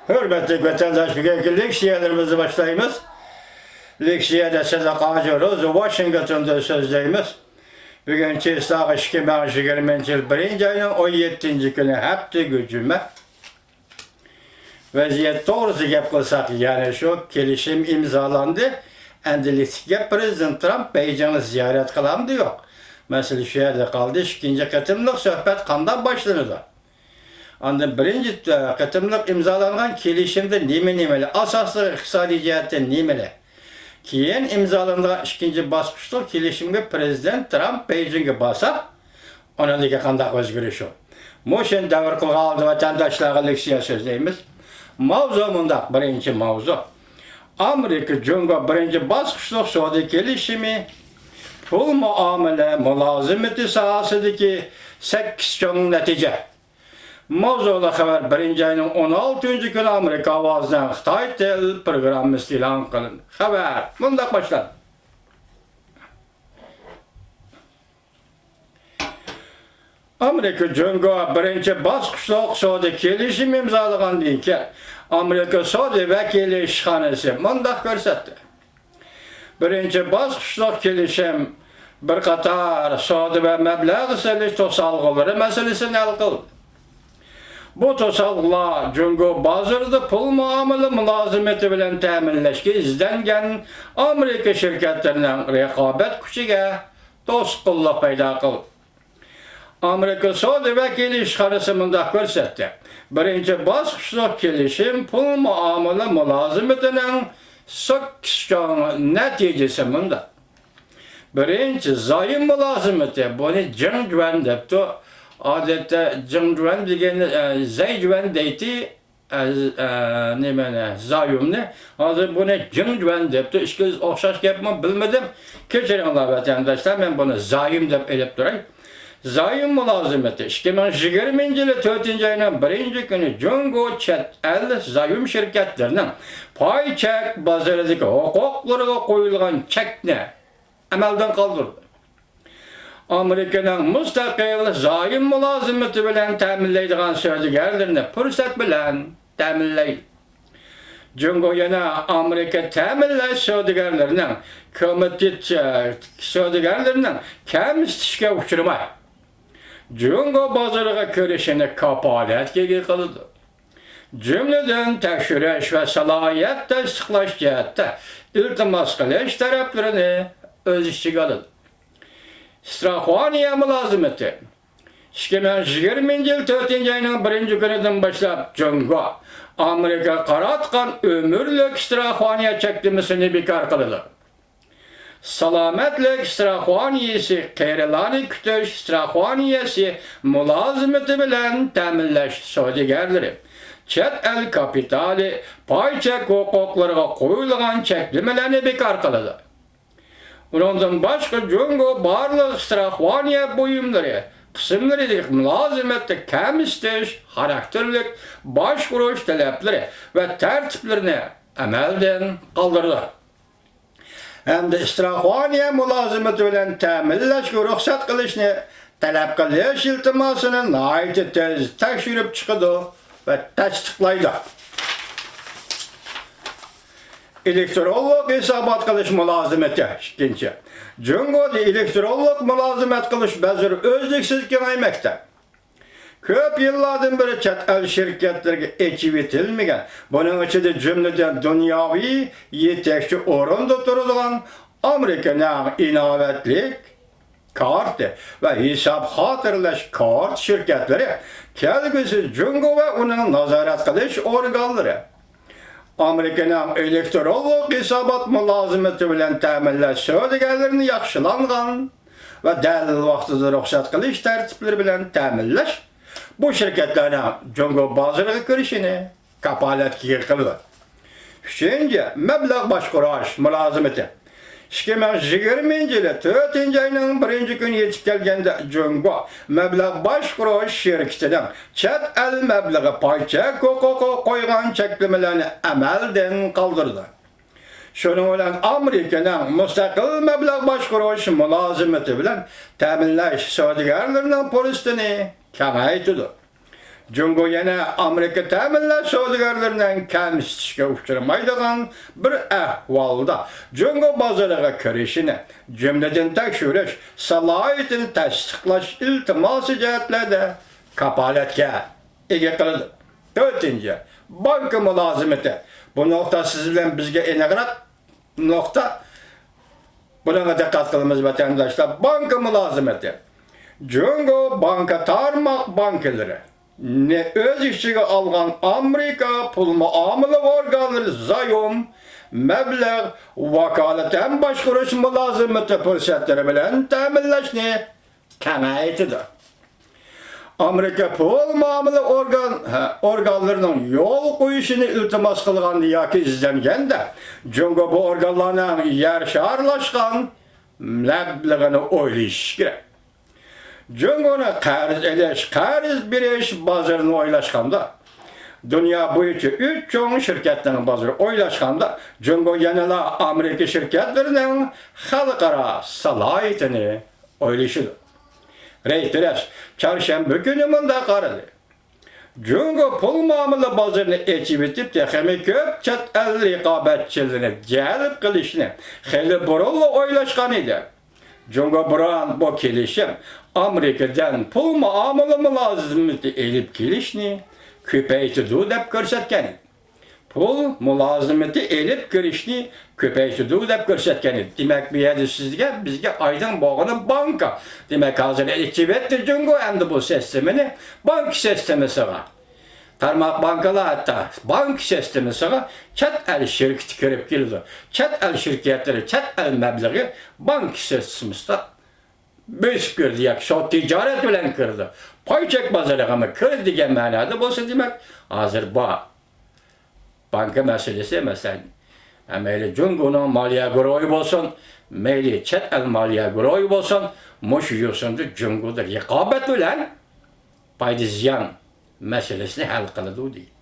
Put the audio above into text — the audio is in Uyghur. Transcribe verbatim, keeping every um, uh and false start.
ھۆرمەتلىك ۋەتەنداش، بۈگۈنكى لېكسىيەلىرىمىزنى باشلايمىز. لېكسىيەدە سىدىق ھاجى روزى ۋاشىنگتوندىن سۆزلەيمىز. بۈگۈن چېسلاغ ئىككى مىڭ يىگىرمىنچى يىل بىرىنچى ئاينىڭ ئون يەتتىنچى كۈنى، ھەپتىگۈ جۈمە. ۋەزىيەت توغرىسىدا گەپ قىلساق، يەنە شۇ كېلىشىم ئىمزالاندى. ئەمدىلىكتىكى گەپ، پىرېزىدېنت ترامپ بېيجىڭنى زىيارەت قىلامدۇ يوق؟ مەسىلە شۇ يەردە قالدى. ئىككىنچى قېتىملىق سۆھبەت قانداق باشلىنىدۇ؟ ئاندىن بىرىنچى، ئە، قېتىملىق ئىمزالانغان كېلىشىمدە نېمە-نېمىلەر، ئاساسلىق ئىقتىسادىي جەھەتتىن نېمىلەر؟ كېيىن ئىمزالانغان ئىككىنچى باسقۇچلۇق كېلىشىمگە پىرېزىدېنت ترامپ بېيجىڭگە بارسا، ئۇنىڭدىكى قانداق ئۆزگىرىش ئۇ؟ مۇشۇنى دەۋر قىلغان ۋەتەنداشلارغا لېكسىيە سۆزلەيمىز. ماۋزۇ مۇنداق، بىرىنچى ماۋزۇ. ئامېرىكا جۇڭگو بىرىنچى باسقۇچلۇق سودا كېلىشىمى، پۇل مۇئامىلە مۇلازىمىتى ساھەسىدىكى سەككىز چوڭ نەتىجە. ماۋزۇلۇق خەۋەر، بىرىنچى ئاينىڭ ئون ئالتىنچى كۈنى ئامېرىكا ئاۋازىنىڭ خىتاي تىل پروگراممىسىدا ئېلان قىلىندى. خەۋەر مۇنداق باشلاندى. ئامېرىكا جۇڭگو بىرىنچى باسقۇچلۇق سودا كېلىشىمى ئىمزالىغاندىن كېيىن، ئامېرىكا سودا ۋەكىللىك ئىشخانىسى مۇنداق كۆرسەتتى. بىرىنچى باسقۇچلۇق كېلىشىم بىر قاتار سودا ۋە مەبلەغ سېلىش توسالغۇلىرى مەسىلىسىنى ھەل قىلدى. بۇ توسالغۇلار جۇڭگو بازىرىدا پۇل مۇئامىلە مۇلازىمىتى بىلەن تەمىنلەشكە ئىزدەنگەن ئامېرىكا شىركەتلىرىنىڭ رىقابەت كۈچىگە توسقۇنلۇق پەيدا قىلدى. ئامېرىكا سودا ۋەكىللىك ئىشخانىسى مۇنداق كۆرسەتتى: بىرىنچى باسقۇچلۇق كېلىشىم پۇل مۇئامىلە مۇلازىمىتىنىڭ سەككىز چوڭ نەتىجىسى مۇنداق. بىرىنچى، زايوم مۇلازىمىتى، بۇنى جىڭ جۈەن دەپتۇ. ئادەتتە جىڭ جۈەن دېگەن، ئە، زەي جۈەن دەيتتى. ئە، ئە، نېمىنى، زايومنى. ھازىر بۇنى جىڭ جۈەن دەپتۇ. ئىككىلىسى ئوخشاش گەپمۇ، بىلمىدىم. كەچۈرۈڭلار ۋەتەنداشلار، مەن بۇنى زايوم دەپ ئېلىپ تۇراي. زايوم مۇلازىمىتى. ئىككى مىڭ يىگىرمىنچى يىلى تۆتىنچى ئاينىڭ بىرىنچى كۈنى جۇڭگو چەت ئەل زايوم شىركەتلىرىنىڭ پاي چەك بازىرىدىكى ھوقۇقلىرىغا قويۇلغان چەكنى ئەمەلدىن قالدۇردى. ئامېرىكىنىڭ مۇستەقىل زايوم مۇلازىمىتى بىلەن تەمىنلەيدىغان سودىگەرلىرىنى پۇرسەت بىلەن تەمىنلەيدۇ. جۇڭگو يەنە ئامېرىكا تەمىنلەش سودىگەرلىرىنىڭ كومىتېت، سودىگەرلىرىنىڭ كەمسىتىشكە ئۇچرىماي، جۇڭگو بازىرىغا كىرىشىنى كاپالەتكە ئىگە قىلىدۇ. جۈملىدىن، تەكشۈرۈش ۋە سالاھىيەت تەستىقلاش جەھەتتە ئىلتىماس قىلىش تەرەپلىرىنى ئۆز ئىچىگە ئالىدۇ. ئىستراخوانىيە مۇلازىمىتى. ئىككى مىڭ يىگىرمىنچى يىل تۆتىنچى ئاينىڭ بىرىنچى كۈنىدىن باشلاپ، جۇڭگو ئامېرىكىغا قاراتقان ئۆمۈرلۈك ئىستراخوانىيە چەكلىمىسىنى بىكار قىلىدۇ. سالامەتلىك ئىستراخوانىيەسى، قېرىلارنى كۈتۈش ئىستراخوانىيەسى مۇلازىمىتى بىلەن تەمىنلەش سودىگەرلىرى، چەت ئەل كاپىتالى، پاي چەك ھوقۇقلىرىغا قويۇلغان چەكلىمىلەرنى بىكار قىلىدۇ. ئۇنىڭدىن باشقا، جۇڭگو بارلىق ئىستراخوانىيە بۇيۇملىرى قىسىملىرىدىكى مۇلازىمەتتە كەمسىتىش خاراكتېرلىك باشقۇرۇش تەلەپلىرى ۋە تەرتىپلىرىنى ئەمەلدىن قالدۇرىدۇ ھەمدە ئىستراخوانىيە مۇلازىمىتى بىلەن تەمىنلەشكە رۇخسەت قىلىشنى تەلەپ قىلىش ئىلتىماسىنى ناھايىتى تېز تەكشۈرۈپ چىقىدۇ ۋە تەستىقلايدۇ. ئېلېكترونلۇق ھېسابات قىلىش مۇلازىمىتى. ئىككىنچى، جۇڭگودا ئېلېكترونلۇق مۇلازىمەت قىلىش بازىرى ئۈزلۈكسىز كېڭەيمەكتە. كۆپ يىللاردىن بېرى چەت ئەل شىركەتلىرىگە ئېچىۋېتىلمىگەن، بۇنىڭ ئىچىدە جۈملىدىن دۇنياۋى يېتەكچى ئورۇندا تۇرىدىغان ئامېرىكىنىڭ ئىناۋەتلىك كارتى ۋە ھېساب خاتىرىلەش كارت شىركەتلىرى، كەلگۈسى جۇڭگو ۋە ئۇنىڭ نازارەت قىلىش ئورگانلىرى، ئامېرىكىنىڭ ئېلېكترونلۇق ھېسابات مۇلازىمىتى بىلەن تەمىنلەش سودىگەرلىرىنى ياخشىلانغان ۋە دەل ۋاقتىدا رۇخسەت قىلىش تەرتىپلىرى بىلەن تەمىنلەش بۇ شىركەتلەرنىڭ جۇڭگو بازىرىغا كىرىشىنى كاپالەتكە ئىگە قىلىدۇ. ئۈچىنچى، مەبلەغ باشقۇرۇش مۇلازىمىتى. ئىككى مىڭ يىگىرمىنچى يىلى تۆتىنچى ئاينىڭ بىرىنچى كۈنى يېتىپ كەلگەندە، جۇڭگو مەبلەغ باشقۇرۇش شىركىتىنىڭ چەت ئەل مەبلىغى پاي چەك ھوقۇقىغا قويغان چەكلىمىلەرنى ئەمەلدىن قالدۇردى. شۇنىڭ بىلەن ئامېرىكىنىڭ مۇستەقىل مەبلەغ باشقۇرۇش مۇلازىمىتى بىلەن تەمىنلەش سودىگەرلىرىنىڭ پۇرسىتىنى كېڭەيتىدۇ. جۇڭگو يەنە ئامېرىكا تەمىنلەش سودىگەرلىرىنىڭ كەمسىتىشكە ئۇچرىمايدىغان بىر ئەھۋالدا جۇڭگو بازىرىغا كىرىشىنى، جۈملىدىن تەكشۈرۈش سالاھىيىتىنى تەستىقلاش ئىلتىماسى جەھەتلەردە كاپالەتكە ئىگە قىلىدۇ. تۆتىنچى، بانكا مۇلازىمىتى. بۇ نۇقتا سىز بىلەن بىزگە ئېنىقراق نۇقتا. بۇنىڭغا دىققەت قىلىمىز، ۋەتەنداشلار. بانكا مۇلازىمىتى. جۇڭگو بانكا تارماق بانكىلىرى نى ئۆز ئىچىگە ئالغان ئامېرىكا پۇل مۇئامىلە ئورگانلىرى زايوم، مەبلەغ، ۋاكالىتەن باشقۇرۇش مۇلازىمىتى پۇرسەتلىرى بىلەن تەمىنلەشنى كېڭەيتىدۇ. ئامېرىكا پۇل مۇئامىلە ئورگان-، ھە، ئورگانلىرىنىڭ يول قويۇشىنى ئىلتىماس قىلغاندا ياكى ئىزدەنگەندە، جۇڭگو بۇ ئورگانلارنىڭ يەر شارلاشقان مەبلىغىنى ئويلىشىشى كېرەك. جۇڭگونىڭ قەرز ئېلىش، قەرز بېرىش بازىرىنى ئويلاشقاندا، دۇنيا بويىچە ئۈچ چوڭ شىركەتنىڭ بازىرى ئويلاشقاندا، جۇڭگو يەنىلا ئامېرىكا شىركەتلىرىنىڭ خەلقئارا سالاھىيىتىنى ئويلىشىدۇ. رېيتېرس چارشەنبە كۈنى مۇنداق قارىدى: جۇڭگو پۇل مۇئامىلە بازىرىنى ئېچىۋېتىپ، تېخىمۇ كۆپ چەت ئەل رىقابەتچىلىرىنى جەلپ قىلىشنى خېلى بۇرۇنلا ئويلاشقان ئىدى. جۇڭگو بۇرۇن بۇ كېلىشىم ئامېرىكىدىن پۇل مۇئامىلە مۇلازىمىتى ئېلىپ كېلىشنى كۆپەيتىدۇ دەپ كۆرسەتكەن ئىدى. پۇل مۇلازىمىتى ئېلىپ كىرىشنى كۆپەيتىدۇ دەپ كۆرسەتكەن ئىدى. دېمەك، بۇ يەردە سىزگە، بىزگە ئايدىڭ بولغىنى بانكا. دېمەك، ھازىر ئېچىۋەتتى جۇڭگو ئەمدى بۇ سىستېمىنى بانكا سىستېمىسىغا. تارماق بانكىلار ھەتتا بانكا سىستېمىسىغا چەت ئەل شىركىتى كىرىپ كېلىدۇ. چەت ئەل شىركەتلىرى، چەت ئەل مەبلىغى بانكا سىستېمىسىدا بۆسۈپ كىردى ياكى سودا تىجارەت بىلەن كىردى. پاي چەك بازىرىغىمۇ كىردى دېگەن مەنادا بولسا، دېمەك، ھازىر بار. بانكا مەسىلىسى، مەسىلەن، مەيلى جۇڭگونىڭ مالىيە گۇرۇھى بولسۇن، مەيلى چەت ئەل مالىيە گۇرۇھى بولسۇن، مۇشۇ يوسۇندا جۇڭگودا رىقابەت بىلەن پايدا زىيان مەسىلىسىنى ھەل قىلىدۇ دېگەن.